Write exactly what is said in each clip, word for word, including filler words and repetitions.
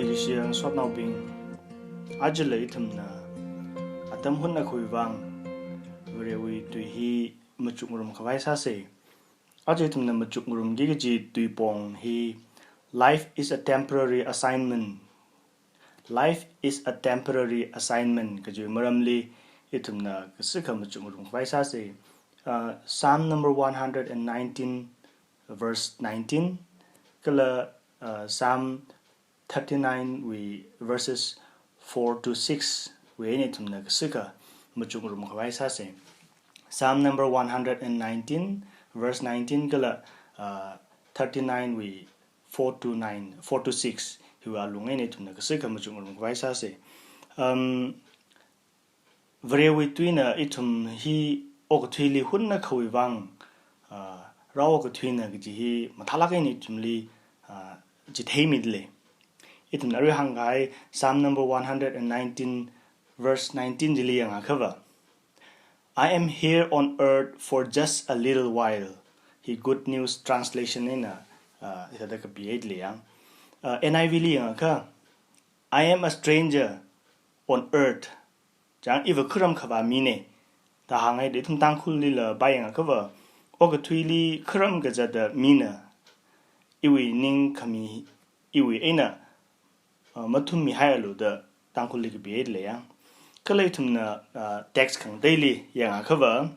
Leikashiya ngasotnaobing, ajala ithumna atam hunnakhui vang Varewui tui hi machukngarum khavai sāsa. Aja ithumna machukngarumki kaji tuipong hi, "Life is a temporary assignment." Life is a temporary assignment kaji maramli ithumna kasikha machukngarum khavai sāsa. Uh, Psalm number one hundred and nineteen, verse nineteen, kala, uh, Psalm thirty-nine wui verses four to six wui eina ithumna kasikha machukngarum khavai sāsa. Psalm number one hundred and nineteen, verse nineteen kala, uh, thirty-nine wui four to nine, four to six hiwui alung eina ithumna kasikha machukngarum khavai sāsa. Um, Varewui tuina ithum hi okathuili hunnakhawui vang, ah, rāokathuina kaji hi mathālāk eina ithumli, ah, chitheimidalei. Ithumna arui hāngkahai Psalm number one hundred and nineteen, verse nineteen chili yangakhava, "I am here on earth for just a little while." Hi Good News Translation eina, ah, hithāda kapihaidalei yang. Ah, N I V li yangakha, "I am a stranger on earth." Chang, iva kharam khavā mina da hānghaida, ithum Tangkhulli la pāyangakhava, okathuili kharam kazata mina, iwui ningkhami, iwui eina, uh, mathummihailo da Tangkhulli kapihaidalei yang. Kala ithumna, uh, text khangateili yangakhava,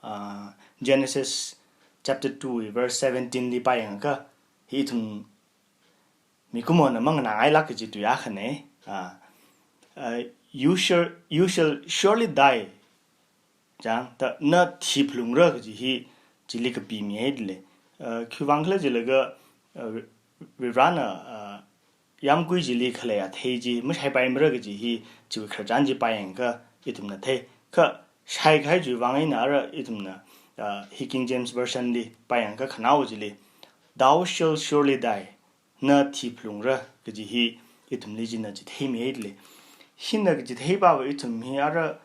uh, Genesis chapter two verse seventeen li pāyangakha, hi ithum mikumona manganāngailāk kaji tui akhana. Ah, uh, "You shall, you shall surely die." Chang, da, na thiphalungra kaji hi chili kapimihaidalei. Uh, khiwuivang khala jilaga, uh, Varena, uh, yāmgui chili khalei athei chi mashaipaimara kaji hi chiwui khararchan chi pāyangakha ithumna thei. Kha shaikahai chiwui vang eina ara ithumna, uh, hi King James Version li pāyangakha khanaowa chili, "Thou shalt surely die." Na thiphalungra kaji hi ithumli china chitheimihaidalei. Hina kachitheiva ithum hi ara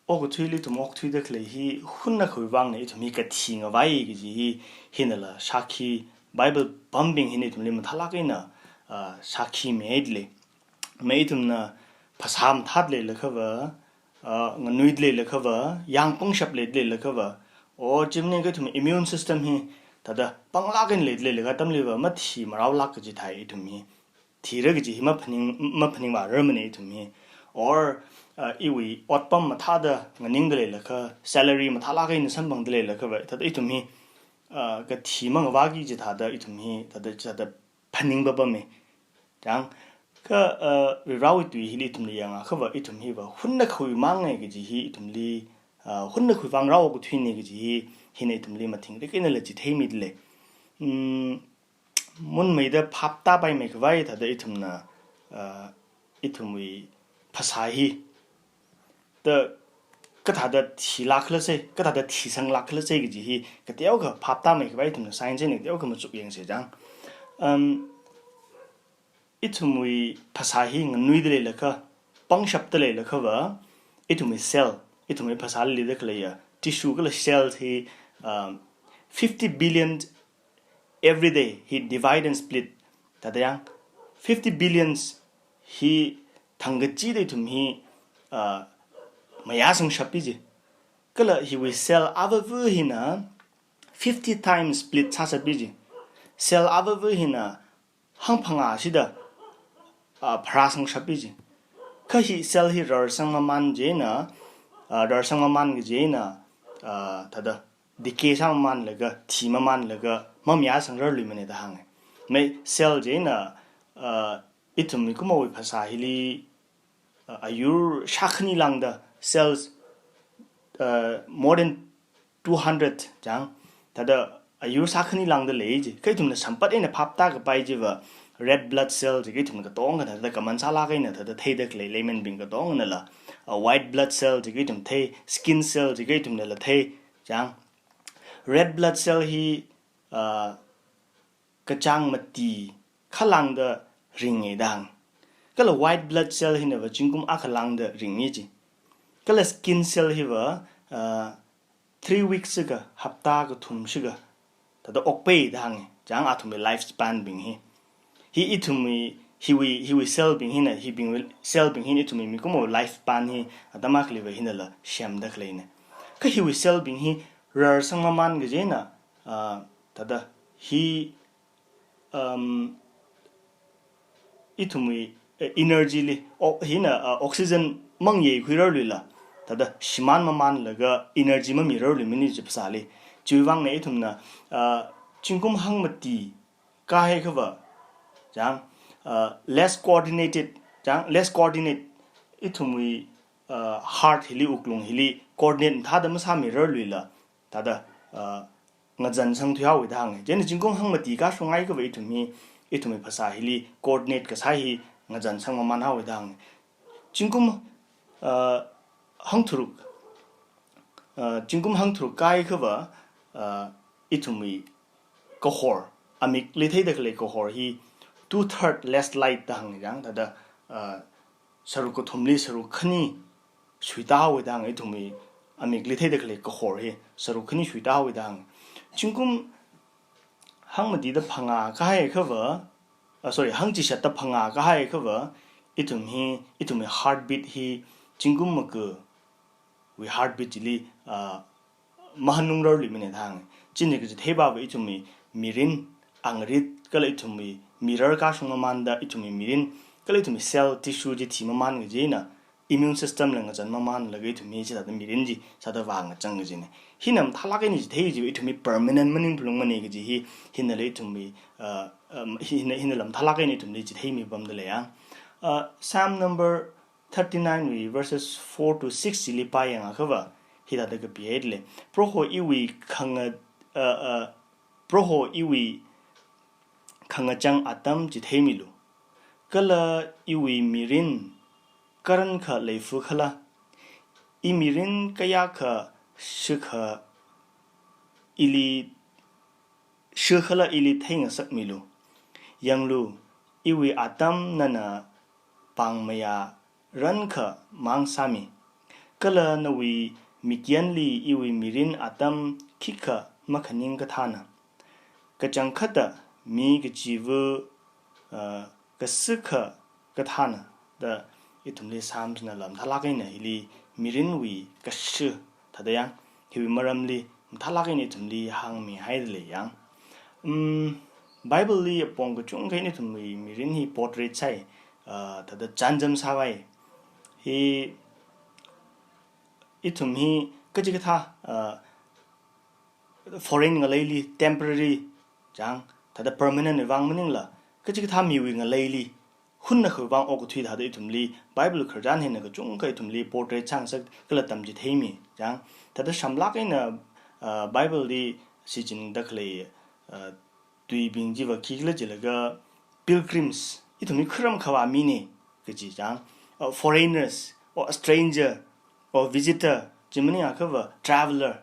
okathuili ithum okthuida khalei hi hunnakhawui vangna, ithum hi kathi ngavai kaji hi, hinala shākhi, Bible pambing hina ithumli mathālāk eina, ah, shākhi mihaidalei. Mai ithumna phasā mathāda leilakhava, ah, nganuida leilakhava, yāng pangshap leida leilakhava, o chimni ka ithum immune system hi thāda panglāk eina leida leilakha atamliva mathi maraolāk kachithai ithum hi. Thira kaji hi maphaning, maphaningvārar mana ithum hi. Or, uh, iwui otpam mathāda nganingda leilakha, salary mathālāk eina samphangda leilakhava, thāda ithum hi, uh, kathi mangavāki chithāda ithum hi, thāda, thāda phaning papama. Chang, kha, uh, Varewui tui hili ithumli yangakhava, ithum hiva hunnakhawui mangngai kaji hi ithumli, uh, hunnakhawui vang rāokathuina kaji hi, hina ithumli mathingrik einala chitheimidalei. Mm, munmeida phaptāpaimei khavai thāda ithumna, uh, ithumwui phasā hi da kathāda thilāk khala sai, kathāda thisanglāk khala sai kaji hi kateokha phaptāmei khavai ithumna science eina kateokha machukyangsa chang. Um, ithumwui phasā hi nganuida leilakha, pangshapda leilakhava, ithumwui cell, ithumwui phasāli leida khaleiya tissue kala cell hi, um, fifty billion every day hi divide and split. Thāda yang, fifty billions hi thangkachida ithum hi, uh, mayāsangshappi ji. Kala hiwui cell avava hina fifty times split sāshappi ji. Cell avava hina hangphangā shida, uh, pharāsangshappi ji. Kha hi cell hi rarsangmaman chieina, uh, rarsangmaman kaji eina, uh, thāda decay sāmamanlaga, thimamanlaga, mamayāsangrarluimana da hānga. Mai cell chieina, uh, ithum mikumowui phasā hili, uh, ayur shākhani lāngda cells, uh, more than two hundred chang, thāda ayur shākhani lāngda lei ji. Kha ithumna sampat eina phaptākapai chiva red blood cell ji, kha ithumna katongana thāda common sālāk eina thāda theida khalei layman bing katonganala, uh, white blood cell ji kha ithum thei, skin cell ji kha ithumnala thei, chang. Red blood cell hi, uh, kachāng mati khalāngda ringa da hānga. Kala white blood cell hinava zingkum akha lāngda ringa ji. Kala skin cell hiva, uh, three weeks shiga, hapta kathum shiga, thāda okpai da hānga. Chang, athumwui lifespan bing hi. Hi ithumwui hiwui, hiwui cell bing hina, hibingwui cell bing hina ithumwui mikumo life span hi atam akhaliva hinala semda khaleina. Kha hiwui cell bing hi rarsang maman kajina, ah, thāda hi, um, ithumwui, eh, energy li, o-, hina, ah, oxygen mang yeikhuirarluila, thāda shimān mamanlaga energy mamirarluimana chi phasāli. Chiwuivangna ithumna, ah, zingkum hangmati kahaiakhava, chang, ah, less coordinated, chang, less coordinate, ithumwui, ah, heart hili, wuklung hili coordinate thāda masāmirarluila, thāda, ah, ngazansang thuihaowa da hānga. Chieina zingkum hangmati kashunghaiakhava ithum hi, ithumwui phasā hili coordinate kasā hi ngazansang maman haowa da hānga. Zingkum, ah, hangtharuk, ah, zingkum hangtharuk kahaiakhava, ah, ithumwui kahor, amikli theida khalei kahor hi two third less light da hānga chang, thāda, ah, sharuk kathumli sharuk khani shuitāhaowa da hānga, ithumwui amikli theida khalei kahor hi sharuk khani shuitāhaowa da hānga. Zingkum hangmatida phangā kahaiakhava, ah, sorry, hangchishatda phangā kahaiakhava, ithum hi, ithumwui heartbeat hi, zingkum makawui heartbeat chili, ah, mahanungrarluimana da hānga. Chieina kachitheipava ithumwui mirin, angarit, kala ithumwui mirar kashung mamanda, ithumwui mirin, kala ithumwui cell tissue chi thimaman kajina, immune system la ngazan mamanlaga ithum hi chithāda mirin chi sāda vāngachang kajina. Hina mathālāk eina chithei chiva ithum hi permanent maningphalungmana kaji hi, hinala ithumwui, ah, um, hina, hinala mathālāk eina ithumli chitheimi pamda leiya. Ah, Psalm number thirty-nine wui verses four to six chili pāyangakha va, hithāda kapihaida lei. Proho iwui khanga, ah, ah, Proho iwui khangachang atam chitheimilu. Kala iwui mirin karankha leifakhala. Imirin kayākha shikha ili, shikhala ili theingasakmilu. Yanglu, iwui atam nana pāngmayā rankha mang sāmi. Kala nawui mikyanli iwui mirin atam khikha makhaning kathāna. Kachangkhatta mi kachiva, ah, kashikha kathāna da ithumli Psalms nala mathālāk eina hili mirinwui kashi thāda yang, hiwui maramli mathālāk eina ithumli hāngmihaida lei yang. Um, Bible li apong kachungkha eina ithumwui mirin hi portray sāi, ah, thāda chānjam sāvai. Hi ithum hi kachikathā, ah, foreign ngaleili temporary chang, thāda permanent vang maningla, kachikathā miwui ngaleili, hunnakhawui vang okathui thāda ithumli, Bible khararchan hina kachungkha ithumli portray sāngasak kala tamchitheimi chang. Thāda shamlāk eina, ah, Bible li shichinda khalei, ah, tuibing chiva khikhala jilaga pilgrims, ithum hi kharam khavā mina kaji chang, ah, foreigners, or a stranger, or visitor, chi maningakha va traveler.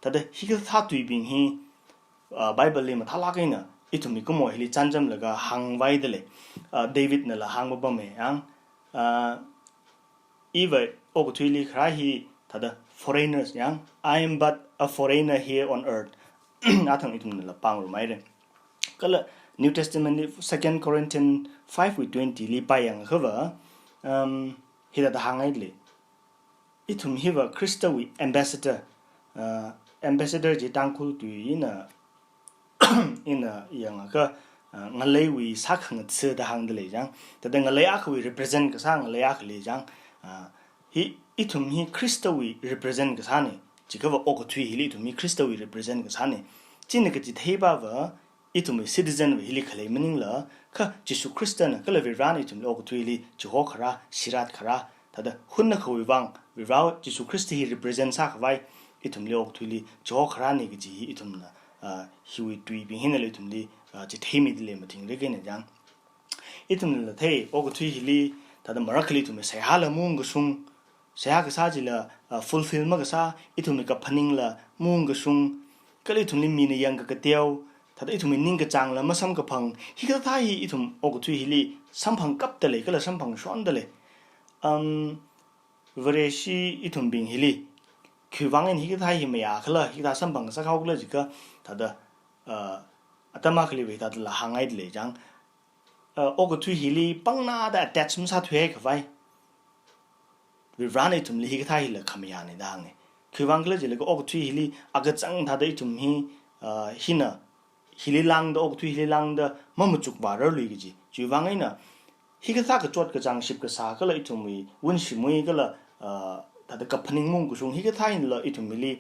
Thāda hikathā tuibing hi, ah, Bible li mathālāk eina ithum mikumo hili chānjamlaga hāngvaida lei. Ah, David nala hāngpapama yang, ah, iva okathuili kharā hi thāda foreigners yang, "I am but a foreigner here on earth." Athang ithumnala pāngrumhaira. Kala New Testament li Second Corinthians five wui twenty li pāyangakha va, um, hithāda hānghaida lei. Ithum hiva Khristawui ambassador, ah, ambassador chi Tangkhul tui eina, eina yangakha, ah, ngaleiwui sākhangatha da hāngda lei chang. Thāda ngalei akhawui represent kasā ngalei akhali chang. Ah, hi ithum hi Khristawui represent kasāna. Chiakha va okathui hili ithum hi Khristawui represent kasāna. China kachitheipava, ithumwui citizen wui hili khalei maningla, kha Jishu Khristana kala Varivarana ithumli okathuili chihokharā, shiratkharā, thāda hunnakhawui vang, Varivara Jishu Khrista hi represent sākhavai, ithumli okathuili chihokharāna kaji hi ithumna, ah, hiwui tuibing hinala ithumli, ah, chitheimida lei mathingrik eina chang. Ithumla thei, okathui hili, thāda marākhali ithumwui seihāla maungkashung, seihā kasā chila, ah, fulfill makasā, ithumwui kaphaningla maungkashung, kala ithumli mina yangkakateo, thāda ithumwui ningkachāngla masamkaphang, hikathā hi ithum okathui hili samphangkapda lei, kala samphangshonda lei. Um, Vareshi ithumbing hili, khiwuivang eina hikathā hi mayākhala, hikathā samphang ngasakhaokhala jiakha, thāda, ah, atam akhaliva hithādala hānghaida lei chang. uh, okathui hili pangna da attach masāthuihai khavai, Varivarana ithumli hikathā hila khamayāna da hānga. Khiwuivang khala jilaga okathui hili akachang thāda ithum hi, uh, hina, hili lāngda, okathui hili lāngda mamachukvārarlui kaji. Chiwuivang eina, hikathā kachot kachāng ship kasā kala ithumwui wunshimwui kala, uh, thāda kaphaning maungkashung hikathā hinala ithumli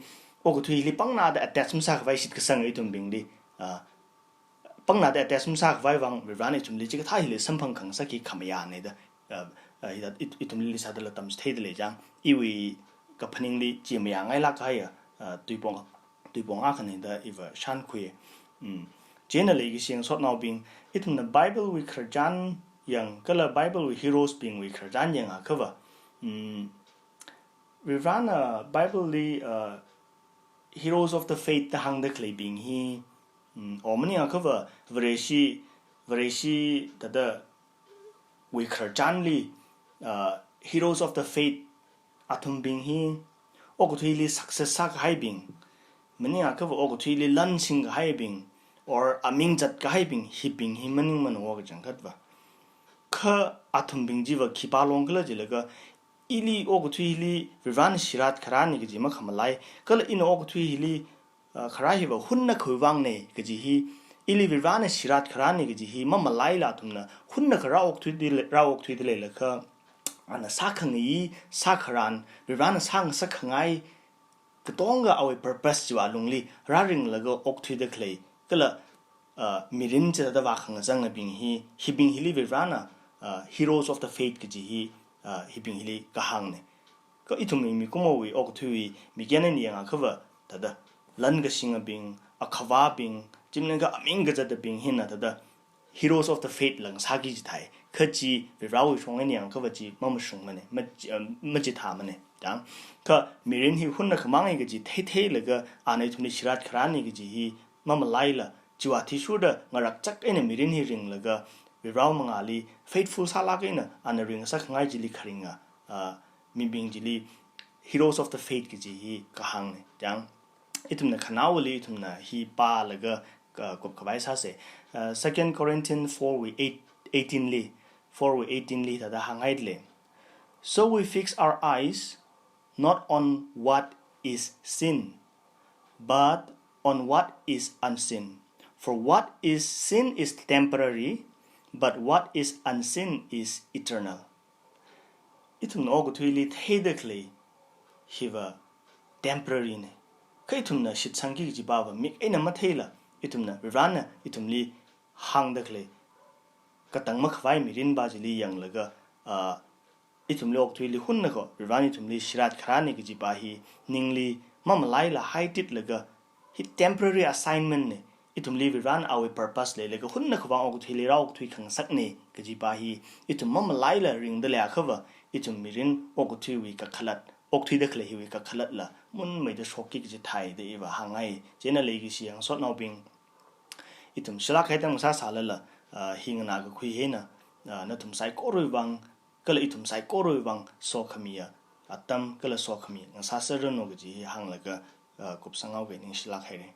okathui hili pangna da attach masā khavai shitkasanga ithumbingli. Uh, pangna da attach masā khavai vang Varivarana ithumli chikathā hili samphang khangasak hi khamayāna da, uh, uh, hithā it-, ithumli sādala tamchitheida lei chang. Iwui kaphaningli chi mayāngailāk kahai, uh, tuipong, tuipong akhana da iva shānkhui. Mm. Chieina leikashi yangsotnaobing, ithumna Bible wui khararchan yang kala Bible wui heroes bingwui khararchan yangakhava, mm, Varivarana Bible li, uh, heroes of the faith da hāngda khaleibing hi, mm, or maningakhava Vareshi, Vareshi thāda wui khararchanli, uh, heroes of the faith athumbing hi okathuili success sākahaibing, maningakhava okathuili lan singkahaibing, or aming zatkahaibing, hibing hi maningmana kachangkhatva. Kha athumbing chiva khipā long khala jilaga, ili okathui hili Varivarana shirat kharāna kaji makhamalai, kala ina okathui hili, uh, kharā hiva hunnakha vangna kaji hi, ili Varivarana shirat kharāna kaji hi mamalaila athumna hunnakha rā okthuida le-, rā okthuida leilakha, ana sākhangai, sākharan, Varivarana sāngasak khangai, katonga awui purpose chiwui lungli rāringlaga okthuida khalei, kala, uh, mirin chithāda vākhangachangabing hi, hibing hili Varivarana, uh, heroes of the faith kaji hi, uh, hibing hili kahāngna. Kha ithumwui mikumowui okathuiwui mikyan eina yangakhava, thāda lan kashingabing, akhavābing, chimnakha aming kazatabing hina thāda heroes of the faith lang sāki chithāi. Kha chi Varivarawui shong eina yangakhava chi mamashungmana, ma-, um, machithāmana. Chang. Kha mirin hi hunnakhamanga kaji theitheilaga ana ithumli shirat kharāna kaji hi mamalaila, chiwui athishurda ngarakchak eina mirin hi ringlaga Varivarawui mangāli faithful sālāk eina ana ringngasak khangai chili kharinga, uh, mibing chili heroes of the faith kaji hi kahāngna. Chang. Ithumna khanaowali ithumna hi pālaga, uh, kupkhavai sāsa. Uh, Second Corinthians four wui eight, eighteen li, four wui eighteen li thāda hānghaida lei. So we fix our eyes not on what is seen, but on what is unseen. For what is seen is temporary, but what is unseen is eternal. Ithumna okathuili theida khalei hiva temporary na. Kha ithumna shitsangki kaji pava mik eina matheila, ithumna Varivarana ithumli hāngda khalei katang makhavai mirin pa chili yanglaga, ah, ithumli okathuili hunnakha Varivarana ithumli shirat kharāna kaji pa hi ningli mamalaila haititlaga, hi temporary assignment na, ithumli Varivarana awui purpose leilaga hunnakha vang okathuili rā okthui khangasakna kaji pa hi ithum mamalaila ringda leiakhava, ithum mirin okathuiwui kakhalat, okthuida khalei hiwui kakhalatla munmeida shokki kaji thāi da iva hāngngai. Chieina leikashi yangsotnaobing, ithum shilāk kahai atam sāsālala, ah, hi nganākakhui eina, ah, nathum saikorawui vang, kala ithum saikorawui vang sokhamiya atam kala sokhami ngasāserranu kaji hi hānglaga, ah, kupsanghaoga, ningshilāk haira.